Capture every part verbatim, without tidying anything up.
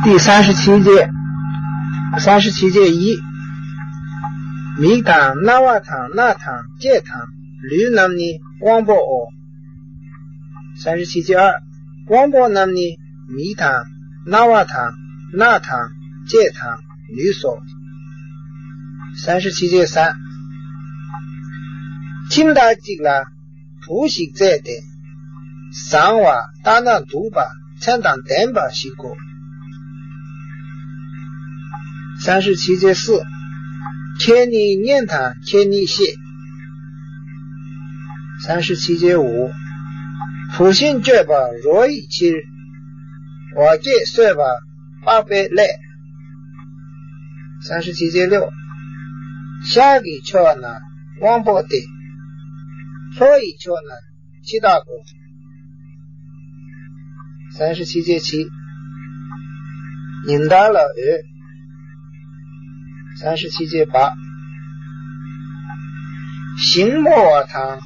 第三十七节，三十七节一。མིག་དང་རྣ་བ་དང་སྣ་དང་ལྕེ་དང་ལུས་རྣམས་ནི་དབང་པོའོ།三十七节二。དབང་པོ་རྣམས་ནི་མིག་དང་རྣ་བ་དང་སྣ་དང་ལྕེ་དང་ལུས་སོ།三十七节三。ཁྱིམ་བདག་ཅིག་ལ་བུ་ཞིག་བཙས་ཏེ། བཟང་བ་ལྟ་ན་སྡུག་པ་མཚན་དང་ལྡན་པ་ཞིག་གོ།三十七节四。ཁྱེད་ནི་ཉན་དང་ཁྱེད་ནི་ཤེས། 三十七节五。བུ་གཞན་སྤྱོད་པ་རོ་ཡི་ཕྱིར། བ་སྐྱེས་གསོད་པ་པགས་པའི་ཀླད། 三十七节六。ཤར་གྱི་ཕྱོགས་ན་དབང་པོ་སྟེ། ལྷོ་ཡི་ཕྱོགས་ན་འཆི་བདག་གོ། 三十七节七。ཉིན་ལྟར་ལ་འོད། 三十七节八。ཞིང་རྨོ་བ་དང་།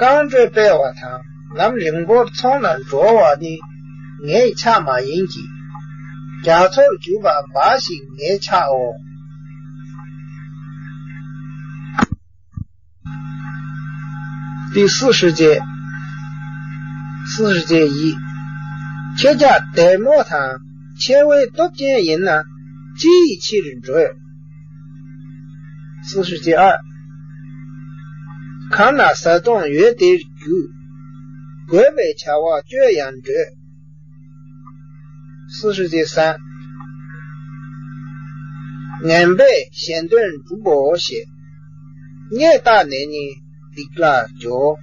རྐང་འགྲོས་སྤེལ་བ་དང་། ལམ་རིང་པོར་ཚོང་ལ་འགྲོ་བ་ནི་ངའི་ཕྱག་མ་ཡིན་གྱི། རྒྱ་མཚོར་རྒྱུག་པ་འབའ་ཞིག་ངའི་ཕྱག་འོང་། 第四十节，四十节一。ཁྱེད་ཅག་སྡེར་མོ་དང་མཆེ་བའི་སྟོབས་ཅན་ཡིན་ན་ཅི་ཡི་ཕྱིར་འགྲོས། 四十节二。གང་ན་བཟའ་བཏུང་ཡོད་དེར་རྒྱུག། དགོས་པའི་བྱ་བ་སྤྱོད་ཡང་འགྲོས། 四十节三。ངན་པས་གཞན་དོན་སྒྲུབ་བོ་ཞེས། སྙད་བཏགས་ནས་ནི་སྡིག་ལ་སྦྱོར།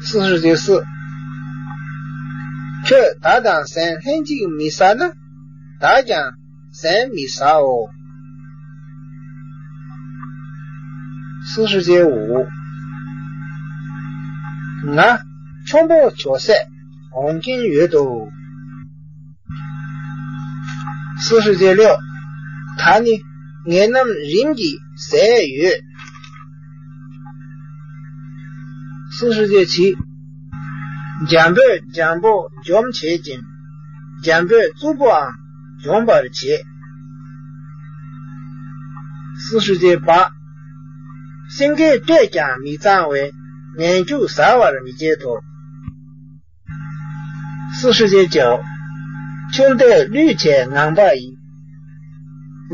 四十节四། ཁྱོད་བདག་དང་ཟན་ལྷན་ཅིག་མི་ཟ་ན། བདག་ཀྱང་ཟན་མི་ཟའོ། 四十节五། ང་ཆོམ་པོ་བྱོ་སའི་འོང་རྐྱེན་ཡོད་དོ། 四十节六། ད་ནི་ངེད་རྣམས་རིམ་གྱིས་ཟས་ཡོད། 四十节七། འཇམ་པོས་འཇམ་པོ་འཇོམས་བྱེད་ཅིང་། འཇམ་པོས་རྩུབ་པོའང་འཇོམས་པར་བྱེད། 四十节八། སེང་གེའི་སྐད་ཀྱང་མི་གཙང་བས་ངན་སྐྱུགས་ཟ་བར་མི་བྱེད་དོ། 四十节九། ཆུ་འདེད་བླུད་བྱས་ངང་པ་ཡིས།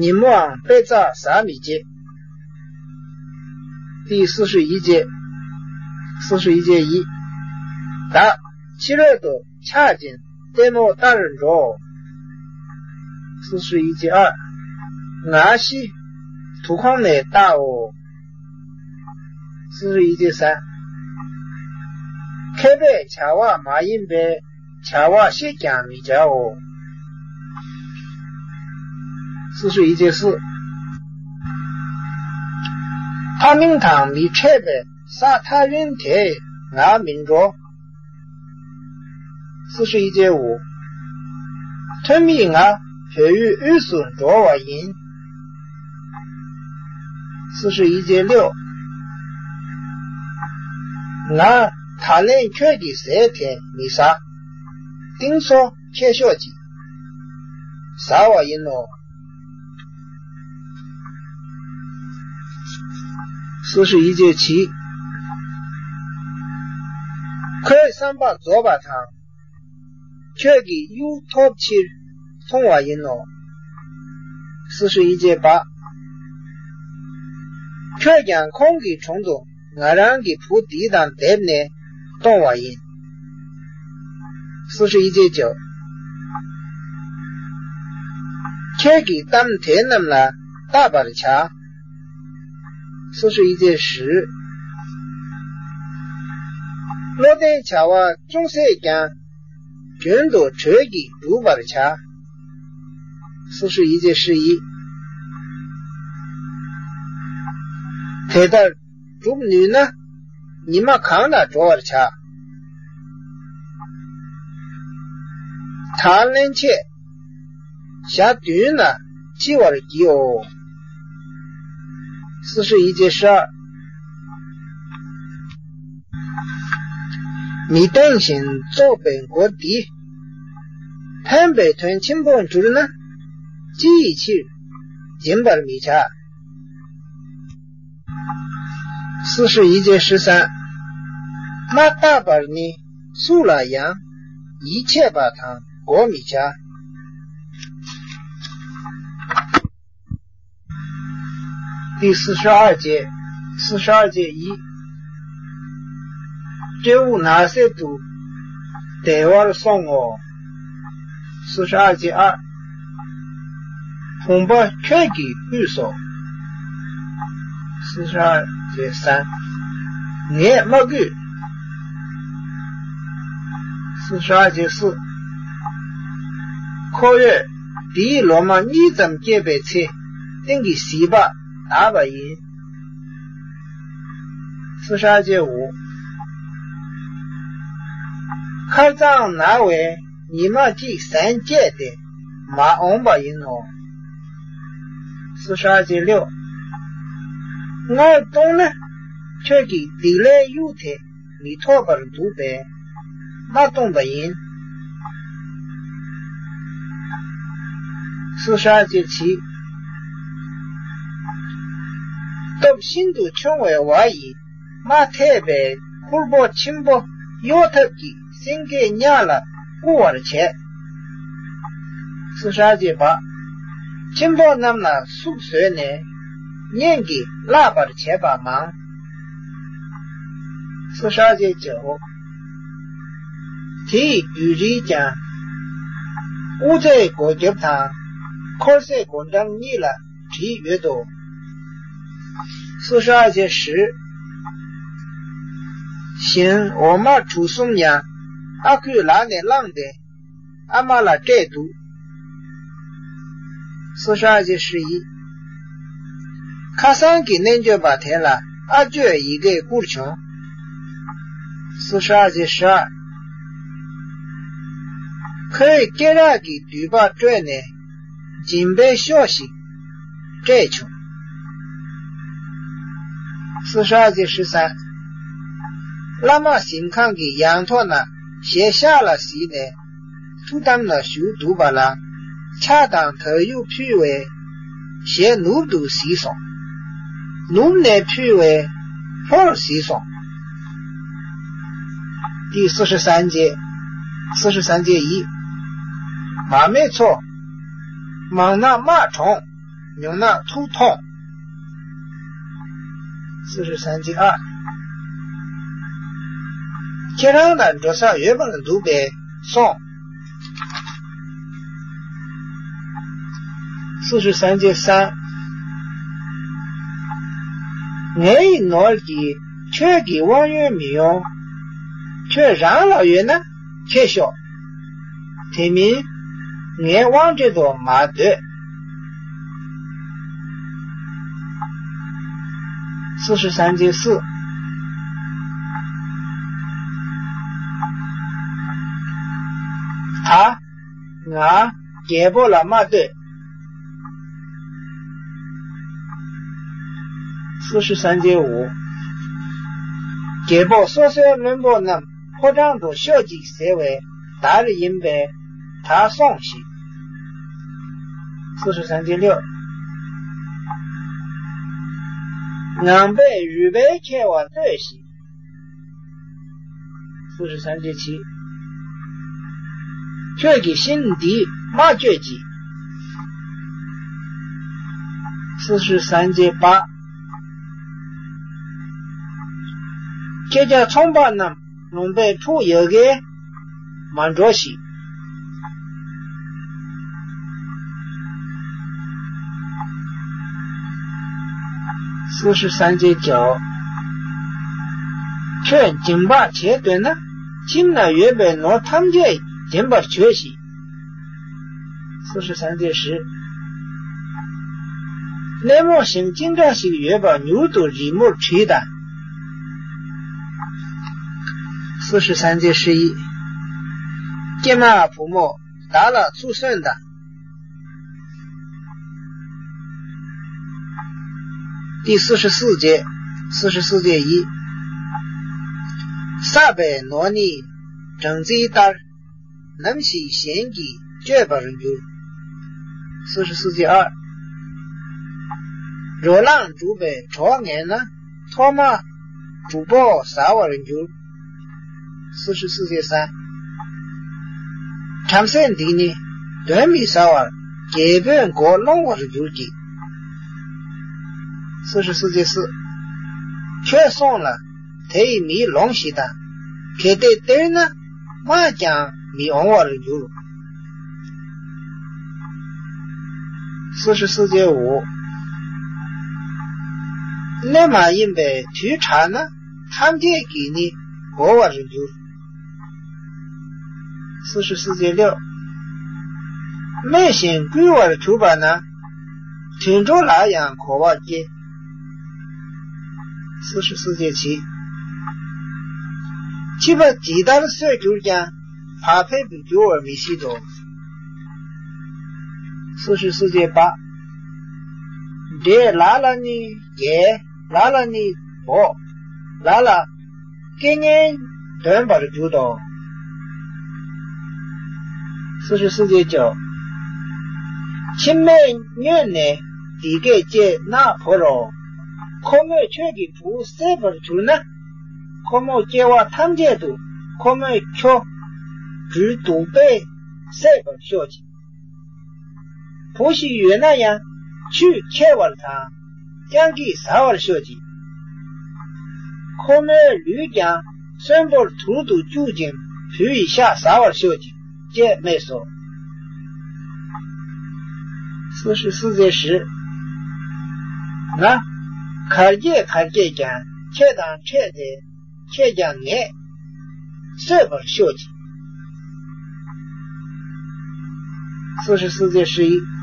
ཉིན་མོའང་དཔེ་ཚ་ཟ་མི་བྱེད། 第四十一节，四十一节一། བདག་ཕྱི་རོལ་དུ་ཆགས་ཅིང་ལྟད་མོ་ལྟར་འགྲོ། 四十一节二། ང་ཤི། དུར་ཁུང་ནས་བལྟའོ། 四十一节三། མཁས་པས་བྱ་བ་མ་ཡིན་པའི་བྱ་བ་བཤད་ཀྱང་མི་བྱའོ། 四十一节四། ཕ་མིང་དང་མི་འཕྲད་པའི་ས་ཐག་རིང་དེར་ང་མི་འགྲོ། 四十一节五། ཐོན་མིས་ང་བོད་ཡུལ་དབུས་སུ་འགྲོ་བ་ཡིན། 四十一节六། ང་ད་ལན་ཁྱོད་ཀྱི་ཟས་དེ་མི་ཟ། ཏིང་སོ་ཁྱེར་ཤོག་ཅིག། ཟ་བ་ཡིན་ནོ། 四十一节七། ཁོའི་བསམ་པ་རྫོགས་པ་དང་། ཁྱོད་ཀྱི་གཡུ་ཐོབ་ཕྱིར་འཐུང་བ་ཡིན་ནོ། 四十一节八། ཁྱོད་ཀྱང་ཁོང་གི་དྲུང་དུ་ང་རང་གི་བུ་འདི་དང་བསྡེབས་ནས་གཏོང་བ་ཡིན། 四十一节九། ཁྱེད་ཀྱི་གཏམ་དེ་རྣམས་ལ་བལྟ་བར་བྱ། 四十一节十། བློ་ལྡན་བྱ་བ་ཅུང་ཟད་ཀྱང་། རྒྱུན་དུ་གྲོས་ཀྱིས་བསྒྲུབ་པར་བྱ། 四十一节十一། དེ་ལྟར་བསྒྲུབ་ནུས་ན། ཉི་མ་གང་ལ་འགྲོ་བར་བྱ། ད་སླན་ཆད། ཞག་བདུན་ན་འཆི་བར་བགྱིའོ། 四十一节十二། མི་བརྟན་ཞིང་བཙོག་པའི་མགོ་འདི། ཕན་པའི་དོན་ཆེན་པོར་གྱུར་ན། ཅི་ཡི་ཕྱིར་སྦྱིན་པར་མི་བྱ། 四十一节十三。མ་བརྟགས་པར་ནི་སུ་ལ་ཡང་། ཡིད་ཆེས་པ་དང་བགོ་མི་བྱ།第四十二节，四十二节一。སྤྲེའུ་ནགས་གསེབ་ཏུ་བདེ་བར་སོང་ངོ་། 四十二节二。བུམ་པ་ཁྱོད་ཀྱིས་བརྐུས་སོ། 四十二节三。ངས་མ་བརྐུས། 四十二节四。ཁོ་བོས་དེའི་ལོ་མ་གཉིས་ཙམ་སྐྱེས་པའི་ཚེ། སྟེང་གི་ཟིལ་པ་བརྡབས་པ་ཡིན། 四十二节五。ཁར་གཙང་ན་བས་ཉི་མ་གཅིག་ཟན་བཅད་དེ་མ་འོངས་པ་ཡིན་ནོ། 四十二节六。སྔར་བཏུང་ན་ཁྱོད་ཀྱིས་སྡིག་ལས་གཡུག་དེ་མི་ཐོབ་པར་འདུག་པས་མ་བཏུང་བ་ཡིན། 四十二节七། སྟོབས་ཤིན་ཏུ་ཆུང་བའི་བ་ཡིས་མ་ཐེག་པའི་ཁུར་པོ་ཆེན་པོ་གཡོ་ཐབས་ཀྱིས་སེང་གེའི་ཉ་ལ་བརྐུ་བར་བྱས། 四十二节八。ཁྱིམ་པ་རྣམས་ལ་ཟུག་བཟོས་ནས་གཉེན་གྱིས་བརླག་པར་བྱས་པ་མང་། 四十二节九。དེ་ཡི་བརྒྱུད་རིས་ཀྱང་། དབུ་རྩེ་སྒོ་རྒྱབ་དང་འཁོར་རྩེ་སྒོ་འགྲམ་གཉིས་ལ་བྲིས་ཡོད་དོ། 四十二节十。གཞན་འོ་མ་གྲུ་གསུམ་ཡང་ཨ་ཁུའི་ལག་ནས་བླངས་ཏེ་ཨ་མ་ལ་སྤྲད་འདུག། 四十二节十一། ཁ་སང་གི་རྣལ་འབྱོར་པ་དེ་ལ་ཨ་ཅོས་ཡི་གེ་བསྐུར་བྱུང་། 四十二节十二། ཁོས་སྐེ་རགས་ཀྱི་མདུད་པ་བཀྲོལ་ནས་སྦྱིན་པའི་ཤོག་ཞིག་སྤྲད་བྱུང་། 四十二节十三། བླ་མ་གཟིམ་ཁང་གི་ཡང་ཐོག་ན་ཞལ་ཤར་ལ་གཟིགས་ནས་ཐུགས་དམ་ལ་བཞུགས་འདུག་པ་ལ་ཕྱག་དང་དར་ཡུག་ཕུལ་བས་ཞལ་ནུབ་ཏུ་གཟིགས་སོང་། ནུབ་ནས་ཕུལ་བས་ལྷོར་གཟིགས་སོང་། 第四十三节，四十三节一。མ་རྨོས་ཚོ། མང་ན་དམག་གྲོངས། ཉུང་ན་ཐུགས་ཐོངས། 四十三节二。ཁྱེད་རང་ལ་འགྲོ་ས་ཡོད་པར་འདུག་པས་སོང་། 四十三节三། ངའི་ནོར་གྱིས་ཁྱོད་ཀྱི་དབང་ཡོན་མི་ཡོང་། ཁྱོད་རང་ལ་ཡོད་ན་ཁྱེར་ཤོག། དེ་མིན་ངའི་དབང་ཁྲིད་དུ་མ་སྡོད། 四十三节四。ད་ང་རྒྱལ་པོ་ལ་མ་ལྟོས། 四十三节五། རྒྱལ་པོ་སོ་སོའི་བློན་པོ་རྣམས་ཕོ་བྲང་དུ་ཤོག་ཅིག་ཟེར་བའི་བརྡ་རེ་ཡིན་པས་ད་སོང་ཞིག། 四十三节六། ངང་པས་རུས་སྦལ་འཁྱེར་བ་ལྟོས་ཤིག། 四十三节七། ཁྱོད་ཀྱི་ཤིང་འདི་མ་གཅོད་ཅིག། 四十三节八། ཁྱེད་ཅག་ཚོང་པ་རྣམས་ལུང་པའི་ཕུག་ཡ་གིར་མ་འགྲོ་ཞིག། 四十三节九། ཁྱོད་སྦྱིན་པ་བྱེད་འདོད་ན་ཁྱིམ་ན་ཡོད་པའི་ནོར་ཐམས་ཅད་སྦྱིན་པར་བྱོས་ཤིག། 四十三节十། ལེབ་མོ་ཞིམ་ཅི་འདྲ་ཞིག་ཡོད་པ་མྱུར་དུ་རི་མོར་བྲིས་དང་། 四十三节十一། ཀྱེ་མ་བུ་མོ་བདག་ལ་ཚུར་གསོན་དང་། 第四十四节，四十四节一。བསགས་པའི་ནོར་ནི་སྦྲང་རྩི་ལྟར། ནམ་ཞིག་གཞན་གྱིས་ གཅོད་པར་འགྱུར། སོ་སོ་སོ་སོའི་ཨ། རོ་ལངས་འགྲུབ་པའི་གྲོགས་ངན་ན། ཐོག་མ་དྲུག་པོ་ཟ་བར་འགྱུར། སོ་སོ་སོ་སོའི་ས། བྲམ་ཟེ་འདི་ནི་གདོན་མི་ཟ་བར་རྒྱལ་པོའི་མགོ་སློང་བར་འགྱུར་གྱི། སོ་སོ་སོ་སོའི་སུ། ཁྱོད་སོང་ལ་དེ་ཡི་མིའི་ལོངས་ཤིག་དང་། གལ་ཏེ་སྟེར་ན་དམག་ཀྱང་མི་འོང་བར་འགྱུར། སོ་སོ་སོ་སོའི་འོ། གནས་མ་ཡིན་པའི་དུས་དྲགས་ན། ཐམས་ཅད་ཀྱིས་ནི་གོ་བར་འགྱུར། སོ་སོ་སོ་སོའི་ལེའུ། སྨྲས་ཤིང་བསྐུལ་བར་གྱུར་པ་ན། དུད་འགྲོ་ལ་ཡང་གོ་བ་སྐྱེ། སོ་སོ་སོ་སོའི་ཕྱི། ཕྱི་པ་ཇི་ལྟར་གསོད་གྱུར་ཀྱང་། བག་ཕེབས་འགྱུར་བར་མི་སྲིད་དོ། སོ་སོ་སོ་སོའི་བ། འདྲེ་ལ་ལ་ནི་རྒྱལ། ལ་ལ་ནི་འབོག་ལ་ལ་རྐེ་ངན་འདོན་པར་འགྱུར་ཏོ། སོ་སོ་སོ་སོའི་ཅོ། ཁྱིམ་མེད་སྨྱོས་ནས་འདི་སྐད་ཅེས་ནག་བོར་རོ། ཁོ་མོས་ཁྱོད་ཀྱི་བུ་བསད་པར་གྱུར་ན། ཁོ་མོ་སྐྱེ་བ་ཐམས་ཅད་དུ་ཁོ་མོས་ཁྱོ་སྦྲུལ་གདུག་པས་བསད་པར་ཤོག་ཅིག། བུ་ཞིག་ཡོད་ན་ཡང་ཆུས་ཁྱེར་བར་དང་། རྐྱང་གིས་ཟ་བར་ཤོག་ཅིག། ཁོ་མོའི་ལུས་ཀྱང་གསོན་པོར་དུར་དུ་བཅུག་ཅིང་བུ་ཡི་ཤ་ཟ་བར་ཤོག་ཅིག་ཅེས་སྨྲས་སོ། སོ་སོ་སོ་སོའི་ཧྲི། ང་གར་སྐྱེས་གར་སྐྱེས་ཀྱང་ཁྱེད་དང་འཕྲད་དེ། ཁྱེད་ཀྱང་ངས་གསོད་པར་ཤོག་ཅིག། སོ་སོ་སོ་སོའི་ཧྲི།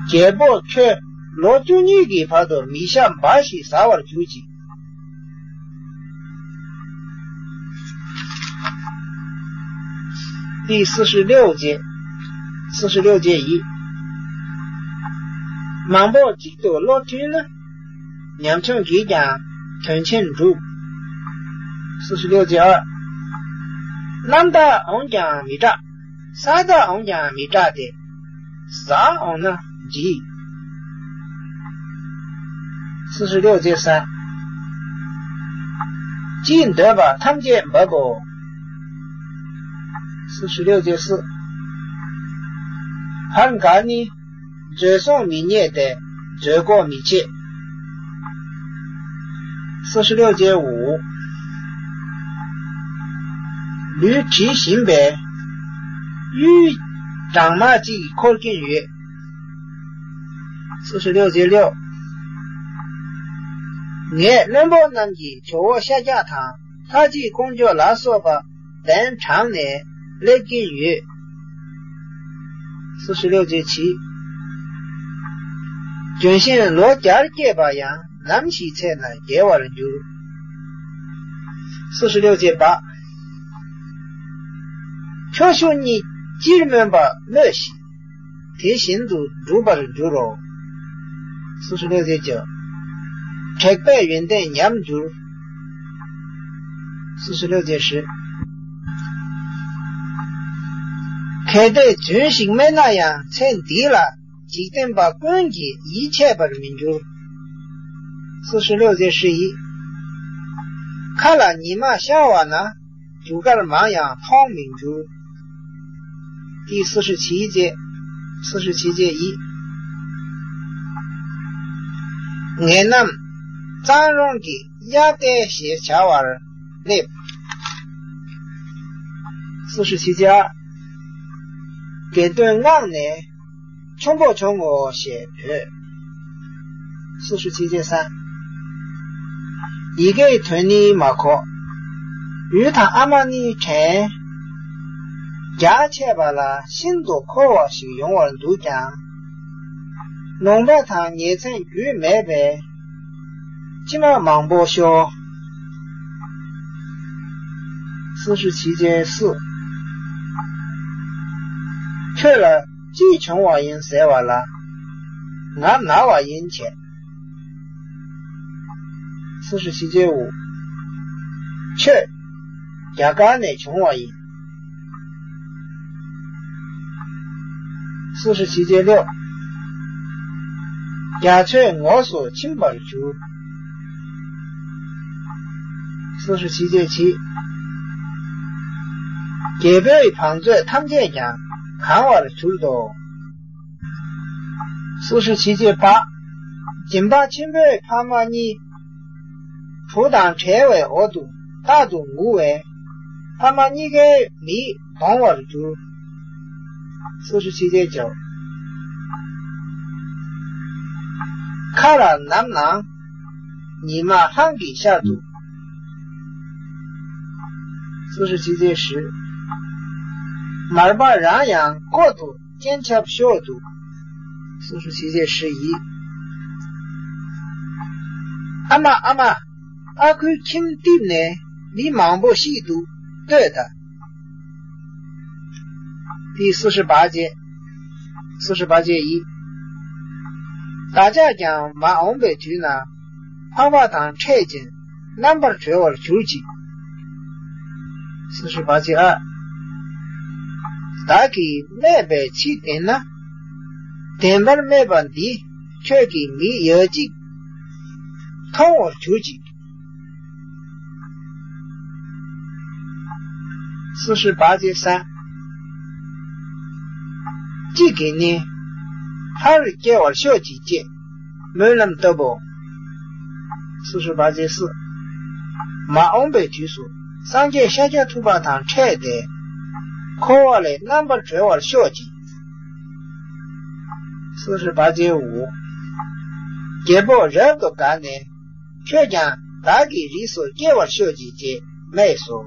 རྒྱལ་པོ་ཁྱོད་ལོ་བཅུ་གཉིས་ཀྱི་བར་དུ་མི་ཤ་འབའ་ཞིག་ཟ་བར་གྱུར་ཅིག། འདི་སོ་སོའི་ལེའུ་བྱས། སོ་སོའི་ལེའུ་བྱས་ཡིན། མང་པོ་གཅིག་ཏུ་བློ་མཐུན་ན། ཉམ་ཆུང་གིས་ཀྱང་དོན་ཆེན་འགྲུབ། སོ་སོའི་ལེའུ་བྱས་ཨ། རྣམ་དག་འོང་ཀྱང་མི་སྐྲག། ས་དག་འོང་ཀྱང་མི་སྐྲག་སྟེ། ཟ་འོང་ན་འཇིགས། སོ་སོའི་ལེའུ་བྱས་ས། ཅི་འདོད་པ་ཐམས་ཅད་འབབ་བོ། སོ་སོའི་ལེའུ་བྱས་སུ། བར་འགའ་ནི། མཛོད་བཟུང་མི་རྙེད་དེ་མཛོད་སྒོ་མི་ཕྱེ། སོ་སོའི་ལེའུ་བྱས་འུ། ལུས་དྲི་ཞིམ་པས། གཡུའི་སྦྲང་མ་གཅིག་འཁོར་གྱིན་ཡོད། སོ་སོའི་ལེའུ་བྱས་ལེའུ། ངས་བློན་པོ་རྣམས་ཀྱི་ཇོ་བོ་ཤཱཀྱ་དང་ལྷ་གཅིག་ཀོང་ཇོ་ལ་སོགས་པ། གདན་དྲངས་ནས་སླེབས་ཀྱིན་ཡོད། སོ་སོའི་ལེའུ་བྱས་ཕྱི། ལྗོན་ཤིང་ལོ་བརྒྱར་སྐྱེས་པ་ཡང་ནམ་ཞིག་ཚེ་ན་རྒྱལ་བར་འགྱུར། སོ་སོའི་ལེའུ་བྱས་བ། ཁྱོ་ཤུག་གཉིས་སྤྱིར་སྨོན་པ་སྨོས་ཤིག། དེ་བཞིན་དུ་འགྲུབ་པར་འགྱུར་རོ། སོ་སོའི་ལེའུ་བྱས་ཀྱི། དྲེགས་པས་ཡོན་ཏན་ཉམས་འགྱུར། སོ་སོའི་ལེའུ་བྱས་ཧྲི། གལ་ཏེ་རྫུན་ཞིག་སྨྲས་ན་ཡང་ཚེ་འདི་ལ་འཇིག་རྟེན་པ་ཀུན་གྱིས་ཡིད་ཆེས་པར་མི་འགྱུར། སོ་སོའི་ལེའུ་བྱས་ཧྲི་ཡི། ཁ་ལ་ཉི་མ་ཤར་བ་ན། རྒྱུ་སྐར་མང་ཡང་མཐོང་མི་འགྱུར། དེའི་སོ་སོའི་བྱས་རྗེས། སོ་སོའི་བྱས་རྗེས་ཡིན། ངེད་རྣམས་གཙང་རོང་གི་གཡབ་དལ་ཞེས་བྱ་བར་སླེབས། སོ་སོའི་བྱས་རྗེས། དགེ་འདུན་མངགས་ནས། ཆུང་པོ་བྱུང་ངོ་ཞེས་བོས། སོ་སོའི་བྱས་རྗེས་ས། ཡི་གེའི་དོན་ནི་མ་གོ། ཡུལ་དང་ཨ་མ་ནི་དྲན། རྒྱ་ཆད་པ་ལ་ཤིན་ཏུ་འཁོར་བ་ཞིག་ཡོང་བར་འདུག་ཀྱང་། ལུང་པ་དང་ཉེ་ཚན་རྒྱུས་མེད་པས། མཆི་མ་མང་པོ་ཤོར། སོ་སོའི་བྱས་རྗེས་སུ། ཁྱོད་ལ་ཅི་བྱུང་བ་ཡིན་ཟེར་བ་ལ། ང་ན་བ་ཡིན་བྱས། སོ་སོའི་བྱས་རྗེས་འུ། ཁྱོད་རྒྱ་གར་ནས་བྱུང་བ་ཡིན། སོ་སོར་བྱས་རྗེས་ལེའུ། རྒྱ་མཚོའི་ངོགས་སུ་ཕྱིན་པར་གྱུར། སོ་སོར་བྱས་རྗེས་བྱས། རྒྱལ་པོའི་བང་མཛོད་ཐམས་ཅད་ཀྱང་གང་བར་གྱུར་ཏོ། སོ་སོར་བྱས་རྗེས་པ། སྦྱིན་པ་ཆེན་པོའི་ཕ་མ་གཉིས། བུ་དང་བྲལ་བའི་འོག་ཏུ་རྟག་ཏུ་ངུ་བས། ཕ་མ་གཉིས་ཀའི་མིག་གདོང་བར་གྱུར། སོ་སོར་བྱས་རྗེས་བཅོ། ཁ་ར་ནམ་ནང་། ཉི་མ་ཧང་གི་ཤར་དུ། སོ་སོར་བྱས་རྗེས་བཞི། མར་པ་རང་ཡང་ལྐོག་ཏུ་སྤྱན་ཆབ་ཤོར་དུ། སོ་སོར་བྱས་རྗེས་བཞི་ཡིས། ཨ་མ་ཨ་མ། ཨ་ཁུའི་ཁྱིམ་གཏིབས་ནས་མི་མང་པོ་ཞིག་ཏུ་ལྟོས་ད། དེའི་སོ་སོར་བ་བྱས། སོ་སོར་བ་བྱས་ཡིས། བདག་ཅག་ཀྱང་མ་འོངས་པའི་དུས་ན། འཕགས་པ་དང་འཕྲད་ཅིང་རྣམ་པར་གྲོལ་བར་གྱུར་ཅིག། སོ་སོར་བ་བྱས་ཨ། བདག་གིས་སྨྲས་པའི་ཚིག་བདེན་ན། བདེན་པར་སྨྲས་པ་འདི་ཁྱོད་ཀྱིས་མིག་ཡ་གཅིག་མཐོང་བར་གྱུར་ཅིག། སོ་སོར་བ་བྱས་ས། གཅིག་གིས་ནི། ལྷར་སྐྱེ་བར་ཤོག་ཅིག་ཅེས་སྨོན་ལམ་བཏབ་བོ། སོ་སོར་བ་བྱས་སི། མ་འོངས་པའི་དུས་སུ་སངས་རྒྱས་ཤཱཀྱ་ཐུབ་པ་དང་འཕྲད་དེ། འཁོར་བ་ལས་རྣམ་པར་གྲོལ་བར་ཤོག་ཅིག། སོ་སོར་བ་བྱས་འུ། རྒྱལ་པོ་རབ་ཏུ་དགའ་ནས། ཁྱོད་ཀྱང་བདག་གི་རིགས་སུ་སྐྱེ་བར་ཤོག་ཅིག་ཅེས་སྨྲས་སོ།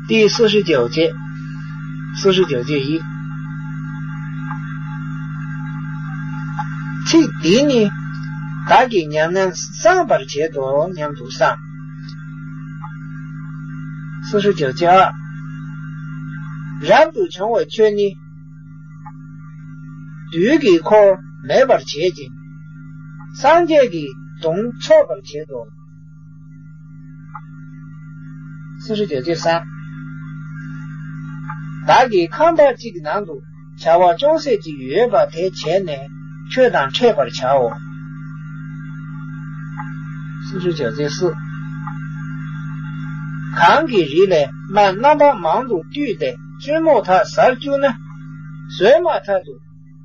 དེའི་སོ་སོར་བཅོ་བྱས། སོ་སོར་བཅོ་བྱས་ཡིས། ཚིག་འདིས་ནི་བདག་གི་ཉམས་ལེན་སངས་པར་བྱེད་དོ་སྙམ་དུ་བསམ། སོ་སོར་བཅོ་བྱས་ཨ། རབ་ཏུ་བྱུང་བའི་ཆོས་ནི། བདུད་ཀྱི་འཁོར་མེད་པར་བྱེད་ཅིང་། སངས་རྒྱས་ཀྱི་གདུང་འཚོགས་པར་བྱེད་དོ། སོ་སོར་བཅོ་བྱས་ས། བདག་གི་ཁང་པ་གཅིག་ནང་དུ་བྱ་བ་ཅུང་ཟད་ཅིག་ཡོད་པ་དེ་བྱས་ནས་ཁྱོད་དང་འཕྲད་པར་བྱའོ། སོ་སོར་བཅོ་བྱས་སི། གང་གི་རིགས་ལས་སྨན་རྣམ་པ་མང་དུ་བཏུས་ཏེ་བཙུན་མོ་དག་ཟར་བཅུག་ན། ཟོས་མ་ཐག་ཏུ་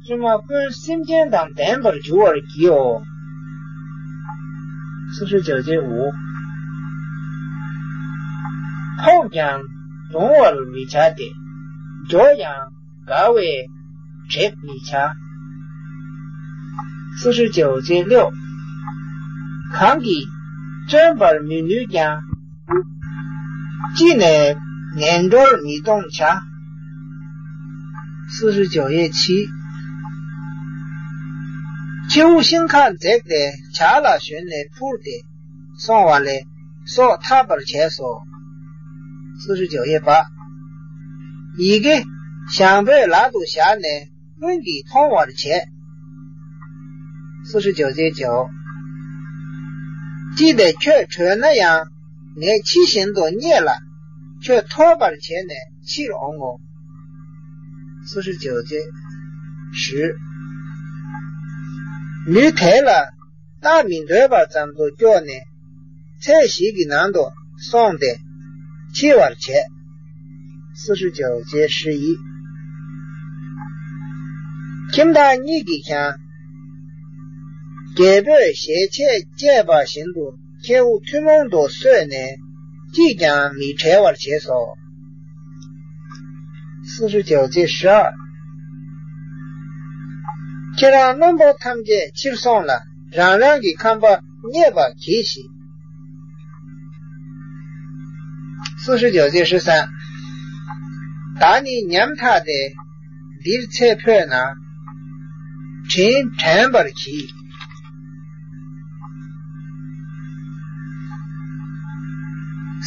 བཙུན་མ་ཀུན་སེམས་ཅན་དང་ལྡན་པར་འགྱུར་བར་བགྱིའོ། སོ་སོར་བཅོ་བྱས་འུ། ཕོག་ཀྱང་གདུང་བར་མི་བྱ་སྟེ། འགྲོ་ཡང་དགའ་བས་འགྲེབ་མི་བྱ། སོ་སོར་བཅོ་བྱས་ལེའུ། གང་གིས་བརྩོན་པར་མི་ནུས་ཀྱང་། ཅི་ནས་ངན་འགྲོར་མི་ལྟུང་བྱ། སོ་སོར་བཅོ་བྱས་ཕྱི། ཁྱེའུ་ཤིང་ཁར་འཛེགས་ཏེ་བྱག་ལ་ཞོན་ནས་འཕུར་ཏེ་སོང་བ་ལས་སྲོག་ཐར་པར་བྱས་སོ། སོ་སོར་བཅོ་བྱས་པ། ཡི་གེ་ཞང་པོའི་ལག་ཏུ་བཞག་ནས། སྔོན་གྱིས་མཐོང་བར་བྱས། སོ་སོར་བཅོ་བྱས་བཅོ། ཅི་སྟེ་ཁྱོད་བྲོས་ན་ཡང་ངས་ཕྱི་བཞིན་དུ་རྙེད་ལ། ཁྱོད་ཐོབ་པར་བྱས་ནས་ཕྱིར་འོང་ངོ་། སོ་སོར་བཅོ་བྱས་བཞི། ལུས་དེ་ལ་རྟག་མི་འདོད་པ་ཙམ་དུ་སྐྱོ་ནས། ཚེ་ཞིག་གི་ནང་དུ་སོང་སྟེ་འཆི་བར་བྱེད། སོ་སོར་བཅོ་བྱས་བཞི་ཡིས། ཁྱིམ་བདག་གཉིས་ཀྱིས་ཀྱང་། རྒྱལ་པོས་ཞལ་ཆད་བཅད་པ་བཞིན་དུ་ཁྱེའུ་ཐུན་མོང་དུ་གསོས་ནས་ཅིས་ཀྱང་མི་བྲལ་བར་བྱས་སོ། སོ་སོར་བཅོ་བྱས་ཞག་ཁྱེད་རང་བློན་པོ་ཐམས་ཅད་ཕྱིར་སོང་ལ། རང་རང་གི་ཁང་པ་རྙེད་པར་གྱིས་ཤིག་སོ་སོར་བཅོ་བྱས་ཧྲི་ས། བདག་ནི་ཉམ་ཐག་སྟེ། འདིར་ཚེ་འཕོས་ན། དྲིན་དྲན་པར་གྱིས།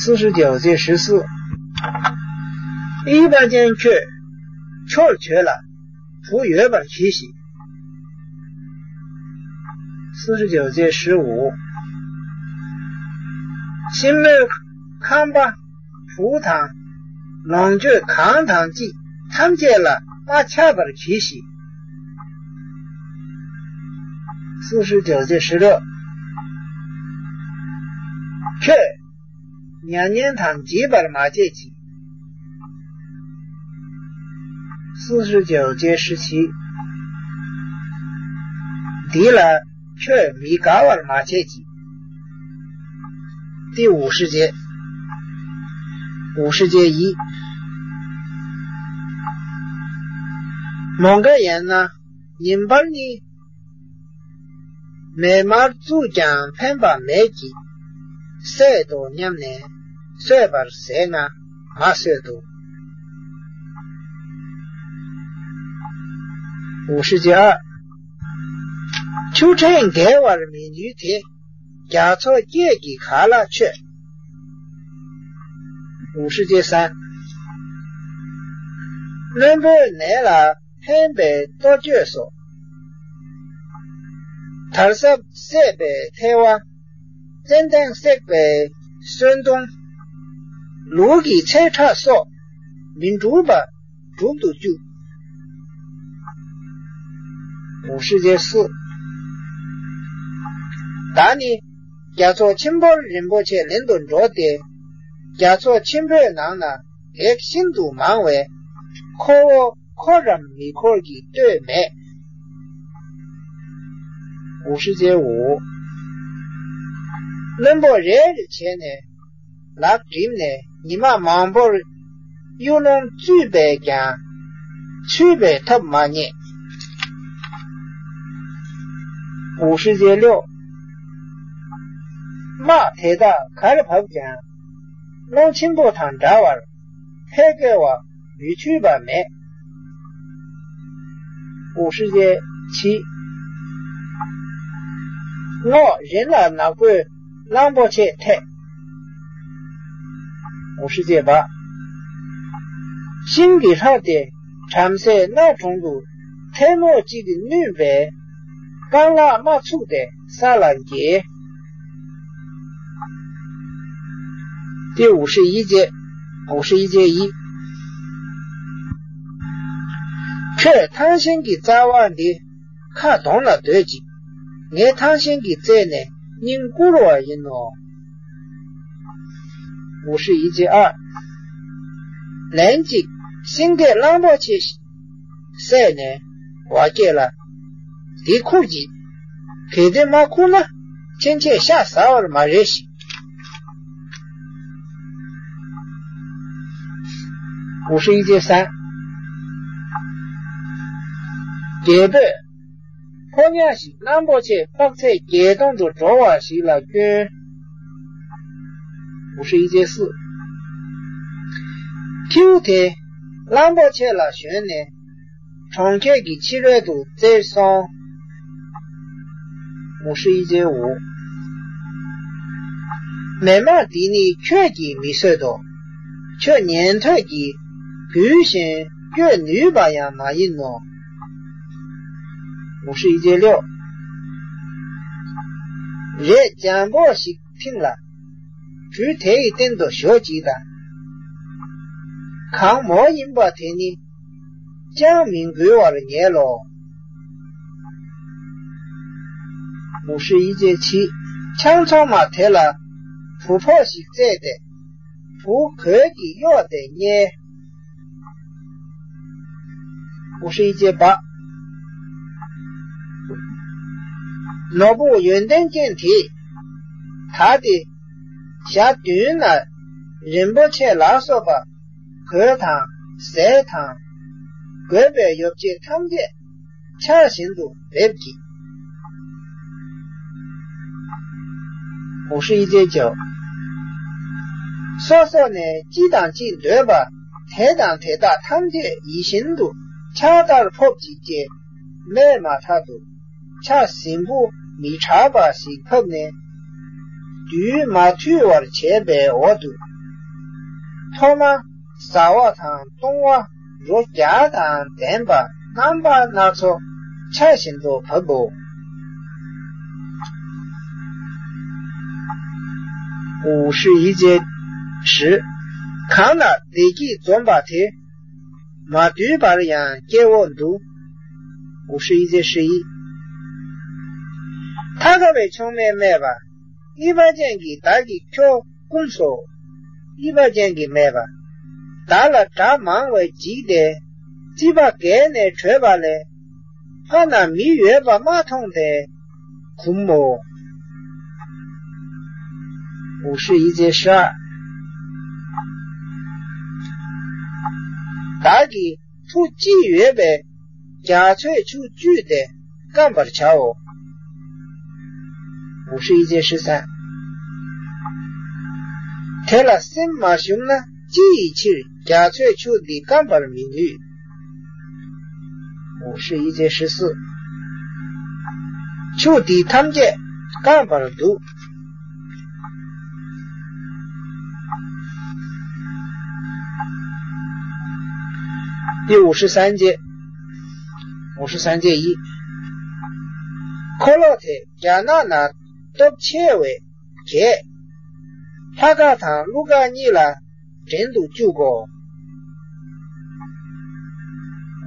སོ་སོར་བཅོ་བྱས་ཧྲི་སུ། ཨི་པ་ཅན་ཁྱོད། ཕྱོགས་བྱོས་ལ། བུ་ཡོད་པར་གྱིས་ཤིག་སོ་སོར་བཅོ་བྱས་ཧྲི་འུ། ཤིང་མོའི་ཁང་པ། བུ་དང་། ལོངས་སྤྱོད་གང་དང་ཅི། ཐམས་ཅད་ལ་མ་ཆགས་པར་གྱིས་ཤིག། 四十九节十六。 ཁྱོད་མྱ་ངན་དང་བརྗེད་པར་མ་བྱེད་ཅིག། 四十九节十七。 འདི་ལ་ཁྱོད་མི་དགའ་བར་མ་བྱེད་ཅིག། 第五十节。 五十节一。 མོའུ་འགལ་ཡིན་ན་ཉིན་པར་ནི་མེ་མར་བཙུགས་ཀྱང་ཕན་པ་མེད་ཀྱི། བསད་དོ་སྙམ་ནས་གསོད་པར་ཟད་ན་མ་གསོད་དོ། 五十节二。 ཆུ་ཕྲན་འགེལ་བར་མི་འགྱུར་ཏེ། རྒྱ་མཚོ་སྐྱེས་ཀྱི་གར་ལ་ཆོད། 五十节三。 རྣོན་པོའི་ནད་ལ་ཕན་པའི་ལྟོ་བཅོས་སོ། དར་ཟབ་བསད་པའི་ཐལ་བ། ཙན་དན་བསྲེགས་པའི་གསོན་དུང་། ལུག་གི་ཚེ་ཁྲག་སོགས་མི་འགྲུབ་པ་སྒྲུབ་ཏུ་བཅུག། 五十节四。 ད་ནི་རྒྱ་མཚོ་ཆེན་པོར་རིན་པོ་ཆེ་ལེན་དུ་འགྲོ་སྟེ། རྒྱ་མཚོ་ཆེན་པོའི་ནང་ན་བགེགས་ཤིན་ཏུ་མང་བས། ཁོ་བོ་འཁོར་རམ་མི་འཁོར་གྱི་ལྟོས་མེད། 五十节五。 བློན་པོ་རེ་རེ་བྱས་ནས་ལག་བསྒྲིམས་ནས་ཉི་མ་མང་པོར་གཡུ་ལུང་བཙུད་པས་ཀྱང་ཚུད་པའི་ཐབས་མ་རྙེད། 五十节六。 དམག་དེ་དག་གར་བབས་ཀྱང་། ཀློང་ཆེན་པོ་དང་འདྲ་བར་ཕས་བསྐོལ་བ་མི་ཐུལ་བ་མེད། 五十节七。 རྔོག་རིན་ལ་ནག་པོས་གླང་པོ་ཆེ་ཐེག། 五十节八。 ཤིང་གི་ལྷ་དེ་བྲམ་ཟེ་སྣ་དྲུང་དུ་ཐལ་མོ་གཅིག་གིས་བསྣུན་པས། རྐང་ལག་མ་ཚུགས་ཏེ་ས་ལ་འགྱེལ། 第五十一节。 五十一节一。 ཁྱོད་ཐང་ཤིང་གི་རྩ་བ་འདི་ཁ་གདོང་ལ་སྡོད་ཅིག། ངས་ཐང་ཤིང་གི་རྩེ་ནས་སྙིང་བཀུར་བ་ཡིན་ནོ། 五十一节二。 ལན་གཅིག་ཤིང་སྐེད་གླང་པོ་ཆེ་བསད་ནས་འོ་སྐྱེས་ལ། འདི་ཁུར་གྱིས། གལ་ཏེ་མ་ཁུར་ན་ཕྱིན་ཆད་ཤ་ཟ་བར་མ་རེ་ཞིག། 五十一节三。 རྒྱལ་པོས་ཕོ་ཉ་ཞིག་གླང་པོ་ཆེ་དཔག་ཚད་བརྒྱད་སྟོང་དུ་འགྲོ་བ་ཞིག་ལ་བསྐྱོན། 五十一节四。 ཁྱེའུ་དེ་གླང་པོ་ཆེ་ལ་ཞོན་ནས་གྲོང་ཁྱེར་གྱི་ཕྱི་རོལ་དུ་བཙིར་སོང་། 五十一节五。 མེ་མར་འདི་ནི་ཁྱོད་ཀྱིས་མི་གསོད་དོ། ཁྱོད་ཉན་ཐོས་ཀྱིས་འབུལ་ཞིང་བཀོལ་ནུས་པ་ཡང་མ་ཡིན་ནོ། 五十一节六。 རས་འཇམ་པོ་ཞིག་ཕིང་ལ། གྲུ་དེ་ཡི་སྟེང་དུ་ཞོག་ཅིག་དང་། གང་མོ་ཡིན་པ་དེ་ནི་ཅང་མི་འགུལ་བར་ཉལ་ལོ། 五十一节七。 ཆང་ཚོང་མ་དེ་ལ་བུ་ཕོ་ཞིག་བཙས་ཏེ། བུ་གོས་ཀྱིས་གཡོགས་ཏེ་བསྙལ། 五十一节八。 ནོར་བུ་ཡོན་ཏན་ཅན་དེས་ད་དེ་ཞག་བདུན་ན་རིན་པོ་ཆེ་ལ་སོགས་པ་གོས་དང་ཟས་དང་དགོས་པའི་ཡོ་བྱད་ཐམས་ཅད་ཆར་བཞིན་དུ་འབེབས་ཀྱིས། 五十一节九。 སོ་སོ་ནས་ཅི་དང་ཅི་འདོད་པ་དེ་དང་དེ་དག་ཐམས་ཅད་ཡིད་བཞིན་དུ་ཕྱག་ལྟར་ཕོབ་ཅིག་ཅེས་སྨྲས་མ་ཐག་ཏུ་ཆར་ཟིམ་བུ་མི་དྲག་པ་ཞིག་ཕབ་ནས་རྡུལ་མ་འཐུལ་བར་བྱས་པའི་འོག་ཏུ་ཐོག་མ། བཟའ་བ་དང་བཏུང་བ་རོ་བརྒྱ་དང་ལྡན་པ་རྣམ་པ་སྣ་ཚོགས་ཆར་བཞིན་དུ་བབ་བོ། 五十一节十。 གང་ལ་བདེ་སྐྱིད་འཛོམས་པ་དེ། མ་དུལ་བར་ཡང་སྐྱེ་བོ་འདུལ། 五十一节十一。 ཐ་ག་པའི་ཆུང་མས་སྨྲས་པ། གཉིས་པ་ཅན་གྱིས་བདག་གི་ཁྱོ་བཀུམས་སོ། གཉིས་པ་ཅན་གྱིས་སྨྲས་པ། བདག་ལ་དགྲ་མང་བས་འཇིགས་ཏེ། རྩིག་པ་བརྒལ་ནས་བྲོས་པ་ལས། ཕར་ན་མི་ཡོད་པ་མ་མཐོང་སྟེ། འཁུམ་མོ། 五十一节十二。 བདག་གིས་མཐུ་ཅི་ཡོད་པས་རྒྱ་མཚོའི་ཆུ་བཅུས་ཏེ་སྐམ་པར་བྱའོ། 五十一节十三。 དེ་ལ་སེམས་མ་ཞུམ་ན་ཅི་ཡི་ཕྱིར་རྒྱ་མཚོའི་ཆུ་འདི་སྐམ་པར་མི་ནུས། 五十一节十四。 ཆུ་འདི་ཐམས་ཅད་སྐམ་པར་འདུག། 第五十三节。 五十三节一。 འཁོར་ལོ་དེ་རྒྱ་ནག་ན་སྟོབས་ཆེ་བས་རྒྱས། ལྷ་ཁ་དང་ཀླུ་ཁ་གཉིས་ལ་འགྲན་དུ་བཅུག་གོ།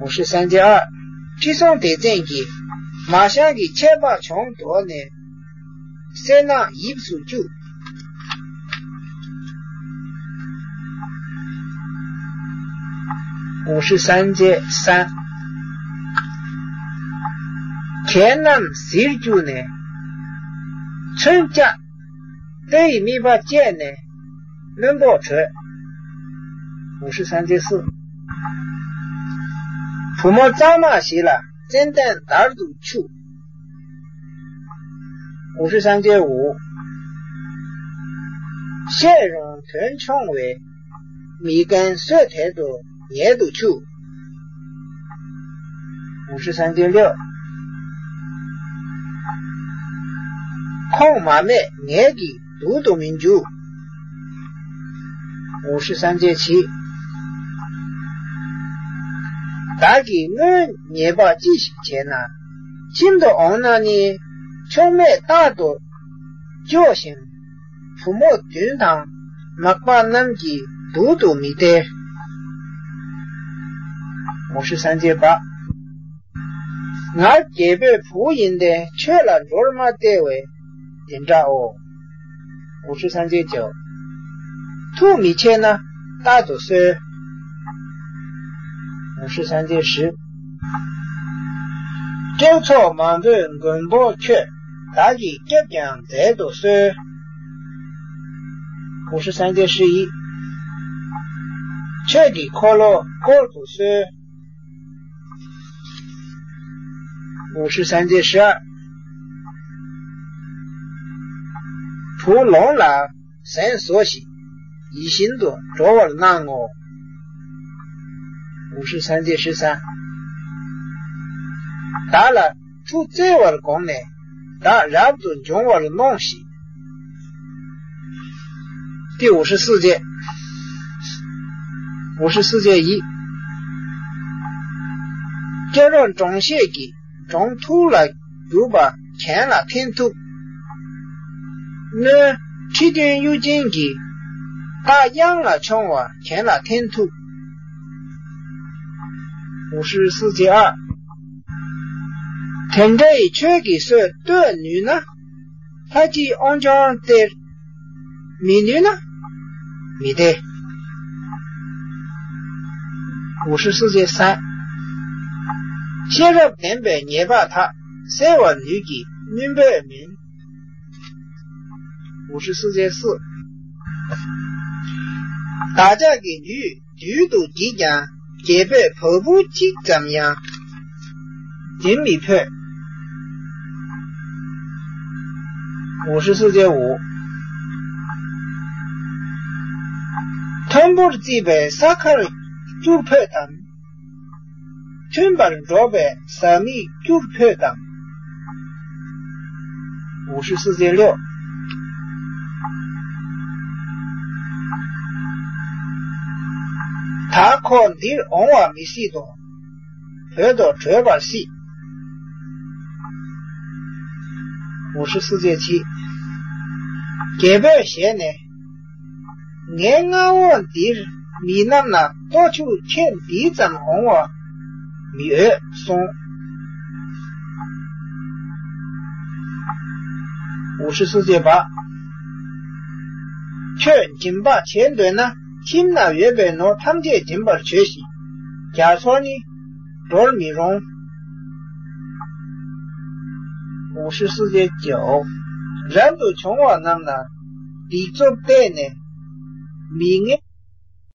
五十三节二。 ཁྲི་སྲོང་ལྡེ་བཙན་གྱིས་མ་ཞང་གི་ཆད་པ་བྱུང་དོགས་ནས། བསོད་ནམས་ཡིབས་སུ་བཅུག། 五十三节三。 གྱད་རྣམས་གཟིར་བཅུག་ནས། མཚོན་བཅག། རྟ་ཡི་རྨིག་པ་བཅད་ནས། བློན་པོ་བྲོས། 五十三节四。 བུ་མོ་གཙང་མ་ཞིག་ལ་ཙན་དན་འདར་དུ་འཁྱུ། 五十三节五。 བཤད་རུང་དོན་ཆུང་བས། མི་རྒན་སོས་དལ་དུ་ཉལ་དུ་འཁྱུ། 五十三节六。 ཁོང་མ་སྨད་ངེད་ཀྱིས་སྡུག་ཏུ་མི་འཇུག། 五十三节七。 བདག་གིས་སྔོན་ཉེས་པ་ཅི་ཞིག་བྱས་ན། ཁྱིམ་དུ་འོངས་ན་ནི། ཆུང་མས་རྟག་ཏུ་སྐྱོ་ཞིང་། བུ་མོ་བདུན་དང་མག་པ་རྣམས་ཀྱིས་སྡུག་ཏུ་མི་སྟེར། 五十三节八。 ང་རྒྱལ་པོའི་བུ་ཡིན་ཏེ། ཁྱོད་ལ་འགྲོར་མ་སྟེར་བས་འདི་འདྲའོ། 五十三节九。 ཐུགས་མི་ཆེས་ན་རྟག་ཏུ་གསོལ། 五十三节十། སྤྲེའུ་ཚོགས་མང་པོས་མགོན་པོ་ཁྱོད། བདག་གིས་སྐྱབས་ཀྱང་མཛད་དུ་གསོལ། 五十三节十一། ཁྱོད་ཀྱི་འཁོར་ལོ་བསྐོར་དུ་གསོལ། 五十三节十二། བུ་ལོངས་ལ་གཟན་བཟོ་ཞིག། ཡིད་བཞིན་དུ་འགྲོ་བར་གནང་ངོ་། 五十三节十三། བདག་ལ་ཐུགས་བརྩེ་བར་དགོངས་ནས། བདག་རབ་ཏུ་འབྱུང་བར་གནོངས་ཤིག། 第五十四节。 五十四节一། སྐྱེ་རོ་འབྲོང་ཤེད་ཀྱིས་འབྲོང་ཐུར་ལ་རྒྱུག་པ་གྱེན་ལ་འཐེན་ཐུབ། རྣོན་ཁྲི་སྟོན་གཡུ་ཅན་གྱིས་སྟག་གཡང་ལ་མཆོང་བ་གྱེན་ལ་འཐེན་ཐུབ། 五十四节二། དེ་འདྲའི་ཁྱོད་ཀྱིས་སྲོད་བཏོད་ནུས་ན། ལྷ་གཅིག་དབང་ཆུང་སྟེར། མི་ནུས་ན་མི་སྟེར། 五十四节三། ཤེས་རབ་ལྡན་པས་ཉེས་པ་དག། སེལ་བར་ནུས་ཀྱི་རྣོན་པོས་མིན། 五十四节四། བདག་ཅག་གི་ལུས་རྡུལ་དུ་འཇིག་ཀྱང་། རྒྱལ་པོས་བ་སྤུ་གཅིག་ཙམ་ཡང་འཛེམ་མི་ཕོད། 五十四节五། མཐོན་པོར་བརྩིགས་པའི་ས་ཁར་སྐྱུར་ཕོད་དམ། མཐུན་པར་འགྲོགས་པའི་ཟ་མིག་སྐྱུར་ཕོད་དམ། 五十四节六། ད་ཁོ་འདིར་འོང་བ་མི་སྲིད་དོ། བོད་དུ་བྲོས་པར་སྲིད། 五十四节七། རྒྱལ་པོའི་ཞལ་ནས། ངའི་མངའ་འོག་འདིར། མི་རྣམས་ལ་ལྟོ་ཆུ་ཁྱོད་འདི་ཙམ་འོང་བ་མི་འོས་གསུངས། 五十四节八。 ཁྱོད་སྦྱིན་པ་བྱེད་འདོད་ན་ཁྱིམ་ན་ཡོད་པའི་ནོར་ཐམས་ཅད་སྦྱིན་པར་བྱོས་ཤིག་རྒྱ་མཚོར་ནི་འགྲོར་མི་རུང་། 五十四节九。 རབ་ཏུ་བྱུང་བ་རྣམས་ལ་སྡིགས་མཛུབ་གཏད་ནས་མི་ངན་